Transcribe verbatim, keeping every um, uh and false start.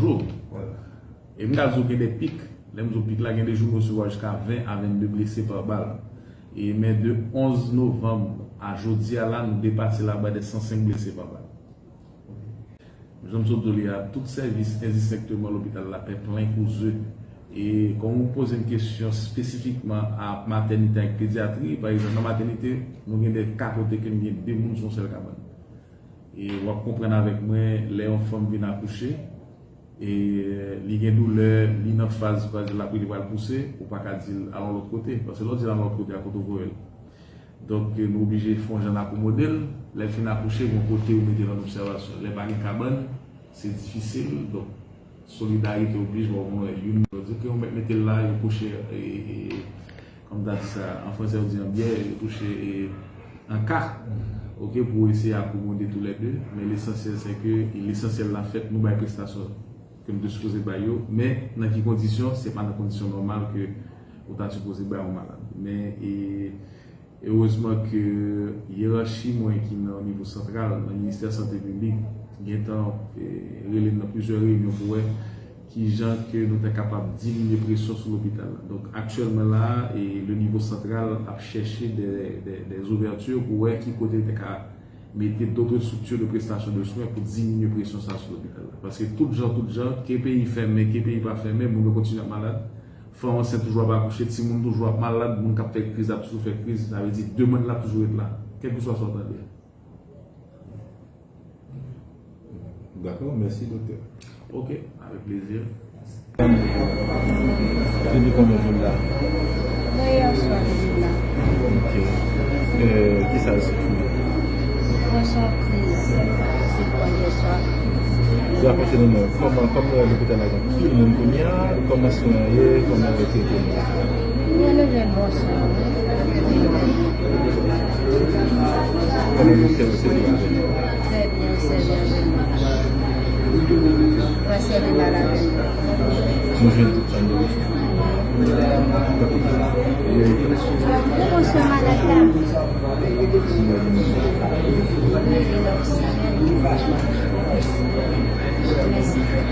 jou. E m ka di w gen de pik. Lè m di w pik la, gen de jou nou resevwa jiska ven a vennde blese pa bal. E men de onz novanm a jodi a la, nou depase la ba de san senk blese pa bal. Jan m sot di w li a, tout sèvis endistenkteman lopital la pè plen kou ze. E kòm ou poze m kesyon espesifikman a matènite ak pedyatri, pa egzanp, nan matènite, nou gen de ka kote ke n gen de moun sou yon sèl kabann. E w ap konprann avèk mwen, lè yon fanm vin akouche, e li gen doulè, li nan faz, pa egzanp, l ap rele pral pouse, ou pa ka di l al yon lòt kote. Paske lè w di l al yon lòt kote, a kote w voye l. Donk, nou oblije fè yon jan akomode l. Lè l fin akouche, gen yon kote ou mete l an obsèvasyon. Lè pa gen kabann, se difisil. Donk, solidarite oblije, bon, mwen, youn, yo di ke yo mèt mete l la, yo kouche, e, e, kòm ta di sa, an fransè, yo di an byè, yo kouche, e, an ka, oke, pou eseye akomode toulède. Men lesansyèl, se ke lesansyèl la fèt, nou bay prestasyon ke nou te sipoze bay yo. Men, nan ki kondisyon, se pa nan kondisyon nòmal ke ou ta sipoze bay yon malad. Men, e, Erezman ke yerachi mwen ki nan nivo santral, nan Ministè Sante Piblik, gentan, e, rele m nan plizyè reyinyon pou wè kijan ke nou ta kapab diminye presyon sou lopital la. Donk, aktyèlman la, e, le nivo santral ap chèche de, de, des ouvertures pou wè ki kote l te ka mete d'autres structures de prestation de soins pou diminye presyon sa sou lopital la. Paske tout jan, tout jan, ke peyi fèmen, ke peyi pa fèmen, moun yo kontinye ap malad. Fanm ansent toujou ap akouche, timoun toujou ap malad, moun k ap fè kriz ap toujou fè kriz, sa vle di demann la ap toujou ret la, kèlkeswa sa w tande. Dakò, mèsi, doktè. Ok, avèk plezi. Depi konbyen jou l la? Mwen yè swa li vin la. Ok. E, kisa l soufri? Mwen se yon kriz. Se pran yè swa. Rakonte nou non, kòman, kòman w wè lopital la gen anpil moun kounye a, kòman swen an ye, kòman yo trete nou? Mwen nou jwenn bon swen, wi. Kòman doktè yo sèvi avè nou? Trè byen, yo sèvi avè nou. Yo sèvi mal avè nou. Nou jwenn tout sa nou bezwen. Ou pran swen malad la? Wi, li nan oksijèn. Mèsi.